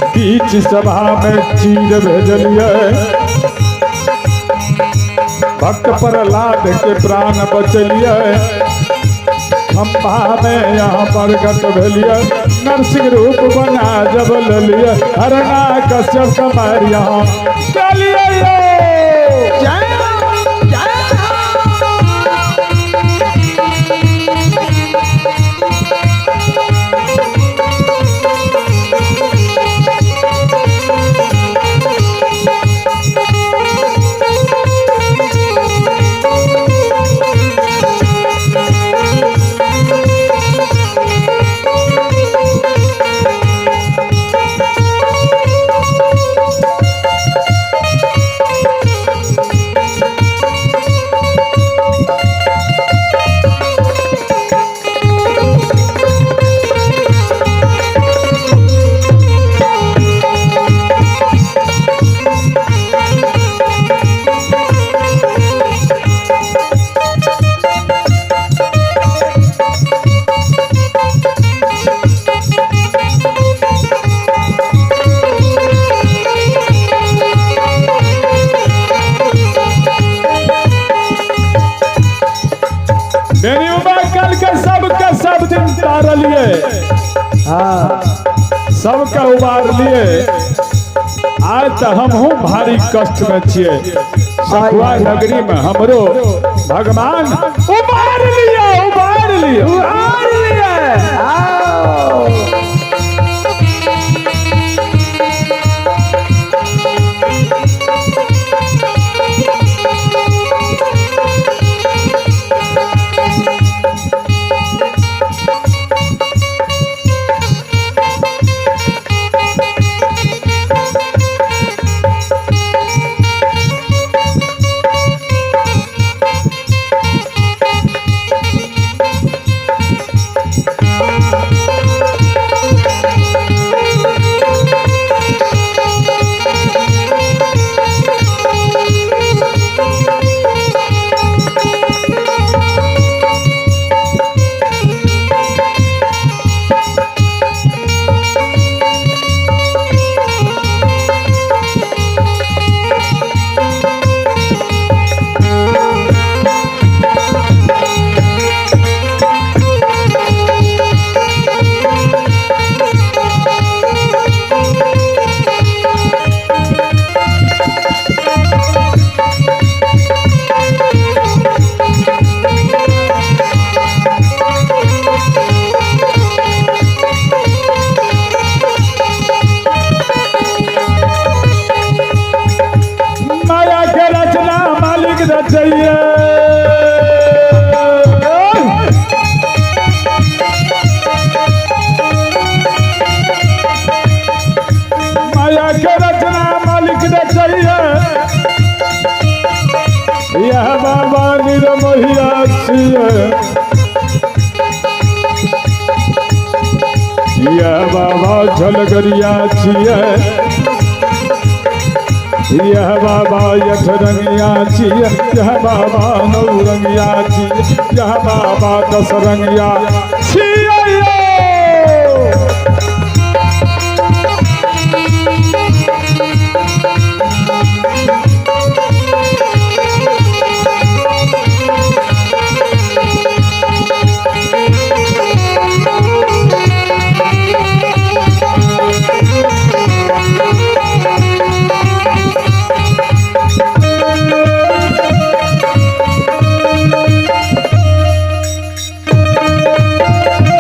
बीच सभा में चीर भेजलिए, भक्त प्रहलाद के प्राण बचलिए, खंभा में यहाँ प्रगट भेलिए, नरसिंह रूप बना जब ललिए, हरना कश्यप कमार यहाँ चलिए। जय जय। मेरी उमा कल के सब दिन तारलिए, हाँ सबके उबार लिए। आज तो हमहू भारी कष्ट में छिए, सखुआ नगरी में हमरो भगवान उबार लिया, उबार लिया, उबार लिया। आओ माया के रचना मालिक रचैये, माया के रचना मालिक रचैये, यह बाबा निरमोहिया छिये, यह बाबा झलगरिया छिये, यह बाबा यठरंगिया छिये, यह बाबा नौरंगिया छिये, यह बाबा दसरंगिया छिये। जय।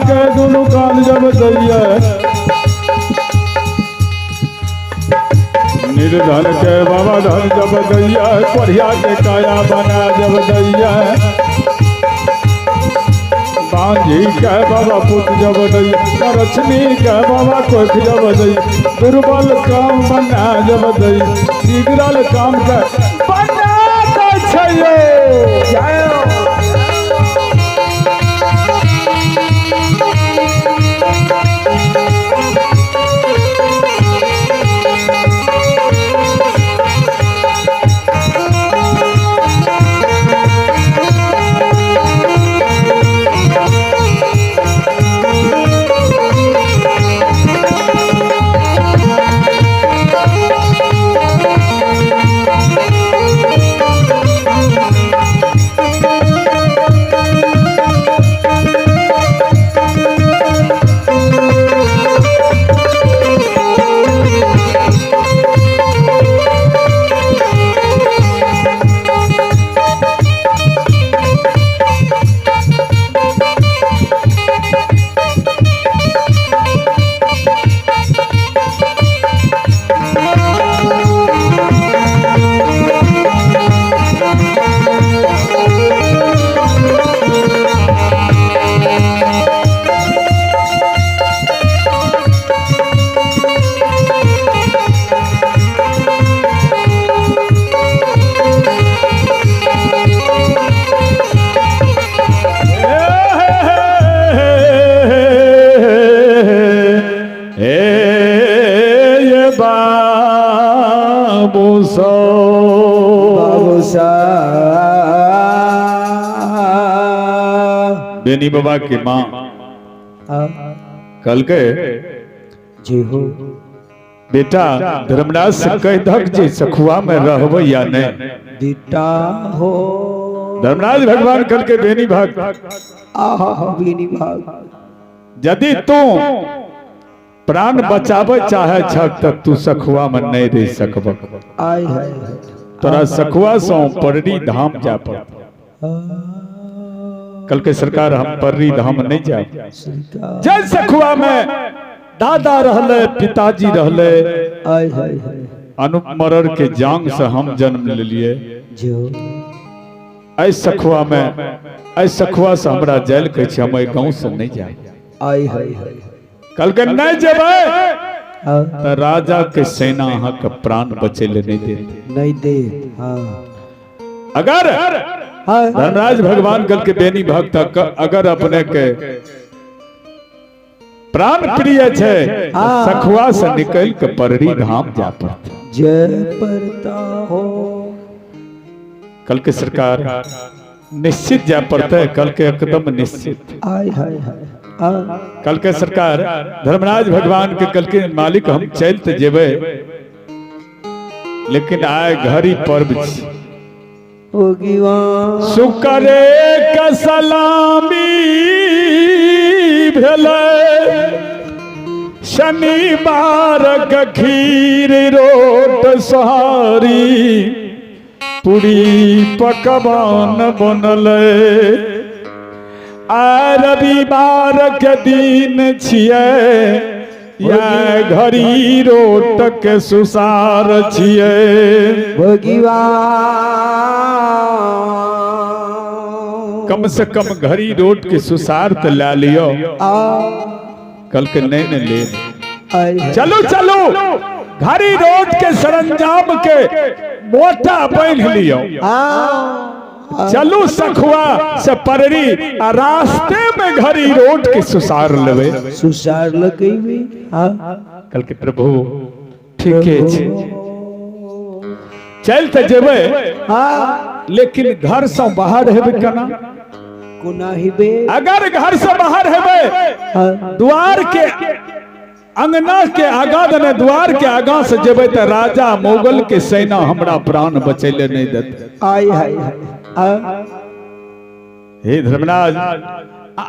के दुनू कान जब दैया, निर्धन के बाबा धन जब दैया, कोढ़िया के काया बना जब दैया, बांझी के बाबा पुत जब दैया, लक्ष्मी के बाबा कोख जब दैया, दुर्बल काम बना जब दैया, बिगड़ल काम के बना दै छै यौ। जय हो। हे ये बाबू सो बाबू सा बेनी बाबा के माँ कल के जी हो। बेटा धर्मराज से कह दक जे सखुआ में रहबे या नहीं। बेटा हो। धर्मराज भगवान कल के बेनी भाग, आहा बेनी भाग, यदि तू प्राण बचावे चाहे छक त तू सखुआ में नहीं रह सकब। आय हाय, तोरा सखुआ सो पररी धाम जा पड़। कल के सरकार हम पररी धाम नहीं जाए। जय सखुआ में दादा रहले, पिताजी रहले, आय हाय हाय, अनुप मरर के जांग से हम जन्म ले लिए। जो ऐ सखुआ में, ऐ सखुआ से हमरा जायल कहै छै, हम एहि गाँव से नहीं जाए। आय हाय हाय। कल के नहीं जेबै त राजा के सेना अहाँ के प्राण बचे ले नहीं देत, नहीं दे। हाँ अगर धर्मराज भगवान कल के बेनी भक्त अगर अपने के प्राण प्रिय छै सखुआ से निकल के पररी धाम जा पड़त। जय पड़ता हो। कल के सरकार निश्चित जा पड़ता है, कल के एकदम निश्चित। आय हाय हाय। कल के सरकार धर्मराज भगवान के कल के मालिक हम चलते जेबे, लेकिन आए घड़ी पर्व सुकरे के सलामी भेलै, शनिवार के खीर रोट सोहारी पूरी पकवान बनलै, आ रविवार के दिन छियै या घड़ी रोट के सुसार छियै। भगवान कम से कम घड़ी रोट के सुसार तो ला लियो, कल के नहीं ने ले। चलो चलो घड़ी रोट के सरंजाम के मोटा बांध लियो, चलू सखुआ से पररी आ रास्ते में घड़ी रोट के सुसार लेवे, सुसार लगे। कल के प्रभु ठीक है चल तो जेबे, लेकिन घर से बाहर हेबे केना, कोना हेबे? अगर घर से बाहर हेबे द्वार के अंगना के आगा दने द्वार के आगा से जेबे त राजा मुगल के सेना हमरा प्राण बचैले नहीं देते। आय हाय हाय। हे धर्मराज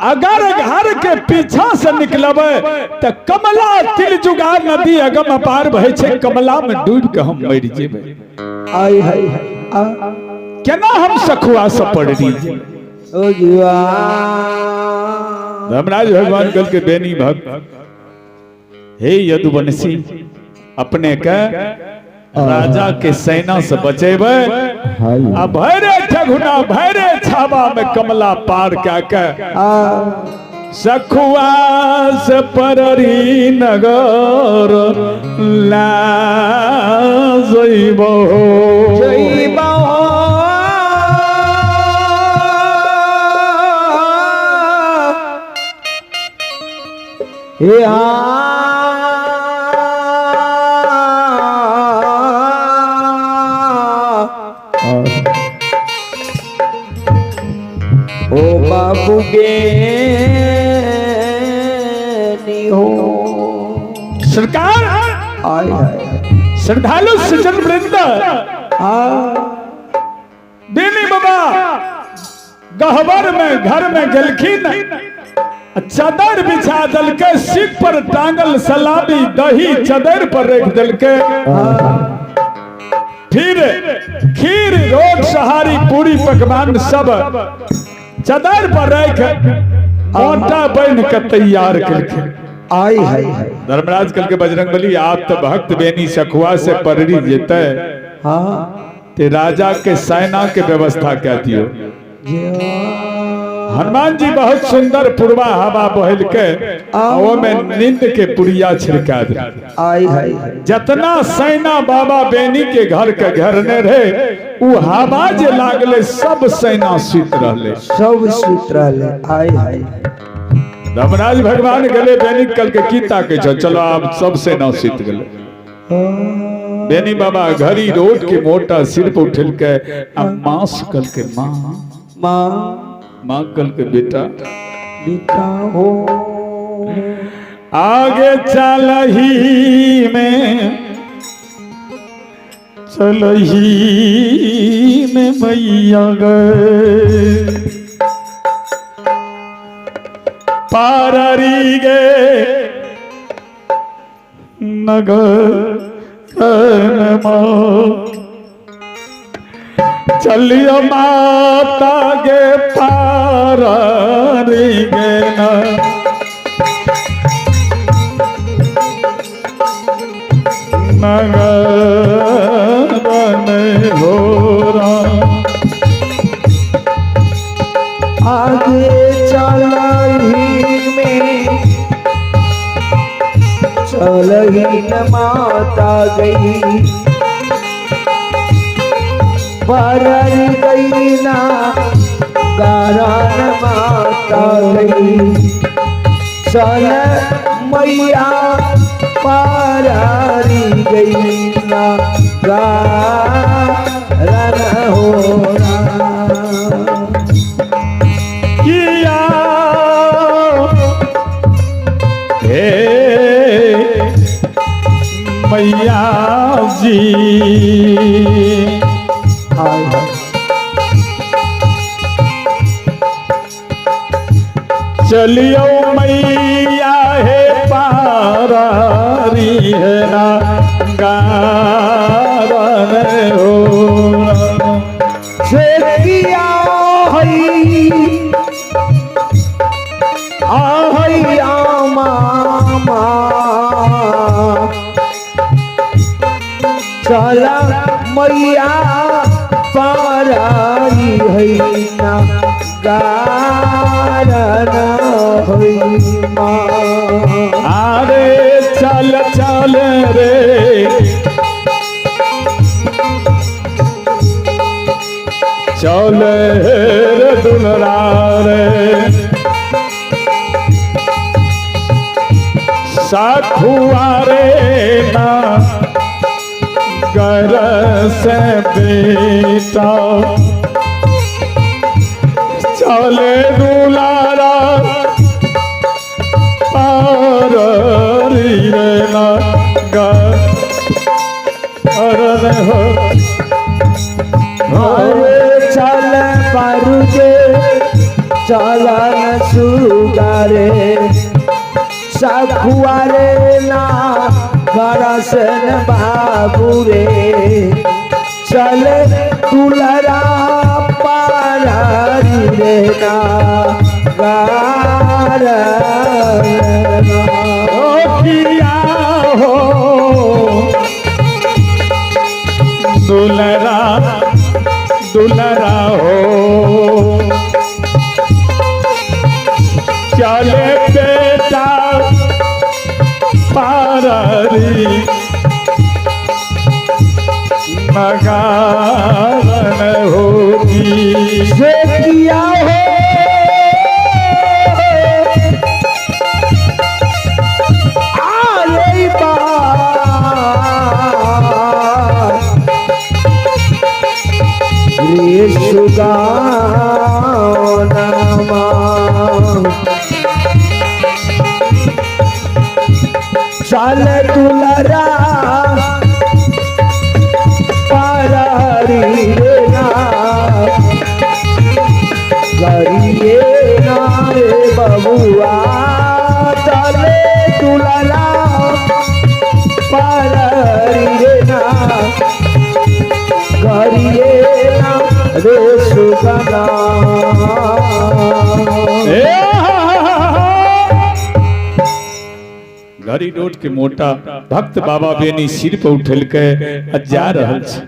अगर घर के पीछा से निकलबे त कमला तिलजुगा नदी अगम अपार बहे छै, कमला में डूब के हम मर जेबे। आय हाय हाय। केना हम सखुआ से पड़री ओ जीवा। धर्मराज भगवान कल के बेनी भक्त, हे यदुवंशी, अपने के राजा के सेना से बचेबे आ भैरे ठगुना भैरे छावा में कमला पार क्या के सखुआ से पररी नगर ला जइबो। जइबो। हे ओ बाबू गे हो सरकार आय हाय श्रद्धालु सज्जन वृंद, बेनी बाबा गहबर में घर में गेलखिन, चदर बिछा दलके, सिर पर टांगल सलामी दही चदर पर रख दलके, फिर खीर रोट सहारी पूरी पकवान सब चदर पर रख मोटा बन के तैयार कलखिन। आय हाय हाय। धर्मराज कल के बजरंग बली, आप तो भक्त बेनी सखुआ से पररी जेते हाँ ते राजा के सेना के व्यवस्था क्या दियो। हनुमान जी बहुत सुंदर पुरवा हवा बहल के वो में नींद के पुड़िया छिड़का दे। आय हाय हाय। जतना सेना बाबा बेनी के घर के घेरने रहे उ हवा जे लागले सब सेना सुत रहले, सब सुत रहले। आय हाय। धर्मराज भगवान गले बेनी कल के की ताके छो, चलो आप सब सेना सुत गले। बेनी बाबा घरी रोड के मोटा सिर पर उठल के आ मांस कल के मां मां मां कल के बेटा बेटा हो आगे चलही में चलही में मैया गए पारी गे नगर चलियो माता गे पारी गे नगर हो आगे चलही में चलही न माता गई परर गई ना गारन माता गई चल मैया पारी गई ना गारन हो किया हे मैया जी। हाय हाय। चलियो मैया हे पारी है ना गारन हो से किया हई आहैया मामा चल मैया पारी है ना गारन होई माँ। अरे चल चल रे चल रे दुलरा रे साखुआ रे ना गर से बेटा चले दुलारा पार रे ना गर हो। अरे चल पारुजे चलन सुगारे सखुआरे ना गरसन बाबू रे चल दुलरा पारी रे ना गारन ओ किया हो दुलरा दुलरा हो चले बेटा पारी मगान होगी। से किया हो आए बार रे सुगानमा चल दुलरा पारी रे ना गरिए ना रे बबुआ चले दुलरा पारी रे ना गरिए ना रे सुगना। ए हा हा हा हा। घड़ी रोट के मोटा भक्त बाबा बेनी सिर पर उठल के आ जा रहल छै।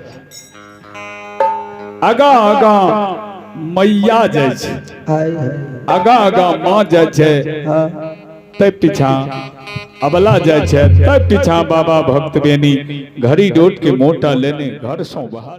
आगा आगा मैया जाइ छै, हाय हाय। आगा आगा माँ जाइ छै, हाँ। तब पीछा अबला जाइ छै, तब पीछा बाबा भक्त बेनी घड़ी रोट के मोटा लेने घर सौ बाहर।